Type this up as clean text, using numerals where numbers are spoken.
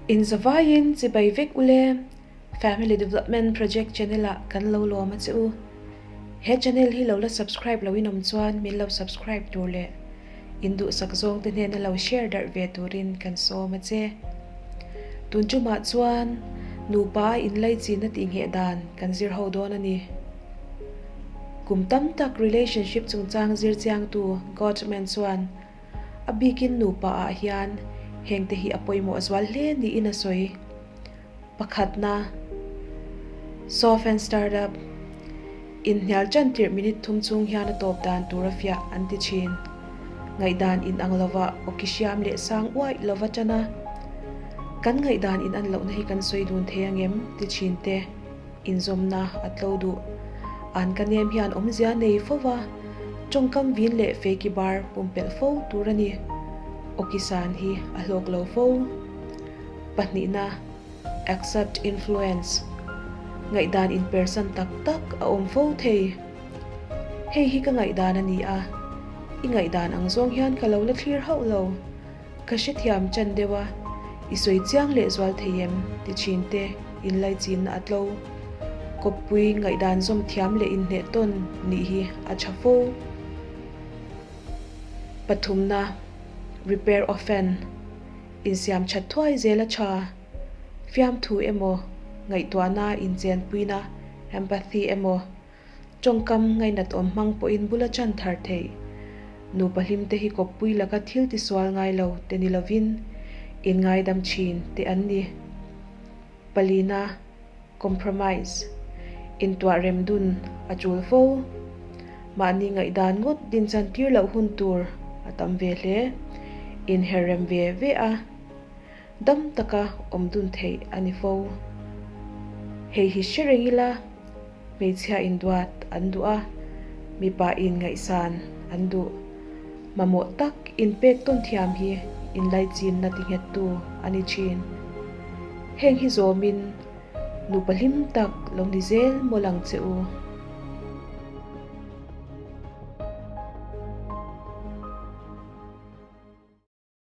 Inzavaiin chibai vek ule, Family Development Project channel ah kan lo lawm a che u. He channel hi lo la subscribe lo in awm chuan min lo subscribe tur leh in duhsak zawng te hnena lo share darh ve turin kan sawm a che. Tun chumah chuan nupa a inlaichin a tihngheh dan kan zir ho dawn a ni. Kum tam tak relationship chungchang zir chiangtu Gottman chuan A bikin nupa ah hian hengte hi a pawimawh zual hle niin a sawi. Pakhatna, Soften Startup, Inhnial tan tirh minute thum chung hian a tawp dan tur a fiah an ti thin. Ngaihdan inang lova awki hriam leh sang uaih lova tan a, kan ngaihdan inan lohna hi kan sawi dun thei angem ti thin te. Inzawmna a tlo duh. An ka nem hian awmzia nei fo va, tawngkam vin leh feiki bar pumpelh fo tur a ni. Awkisan hi a hlawk lo fo. Pahnihna, Accept influence. Ngaihdan inpersan tak tak a awm fo thei. Hei hi ka ngaihdan a ni a, i ngaihdan ang zawng hian ka lo la thlir hauh lo. Ka hrethiam chan deuh a, i sawi chiang leh zual thei em? ti thin te inlaichinna a tlo. Kawppui ngaihdan zawm thiam leh inhneh tawn nih hi a tha fo. Pathumna, Repair often, Insiam that thuai zel a tha. Fiamthu emaw, ngaihtuahna inchenpuina, empathy, emaw, Tawngkam ngainat awm hmang pawhin bula chan thar theih. Nupa hlimte hi kawppui laka thil tisual ngai lo te ni lovin inngaidam thin te an ni. Palina, Compromise, Intuah rem dun a tul fo. Mahni ngaihdan ngawt dinchan tir loh hun tur a tam ve hle. Inher rem ve ve a. Dam taka awm dun theih a ni fo. Hei hi hre reng ila. Hmeichhia induat an duh a, mipa in ngaihsan an duh. Mamawh tak inpek tawn thiam hi inlaichinna tinghettu a ni thin. Heng hi zawmin nupa hlim tak lo ni zel mawlh ang che u.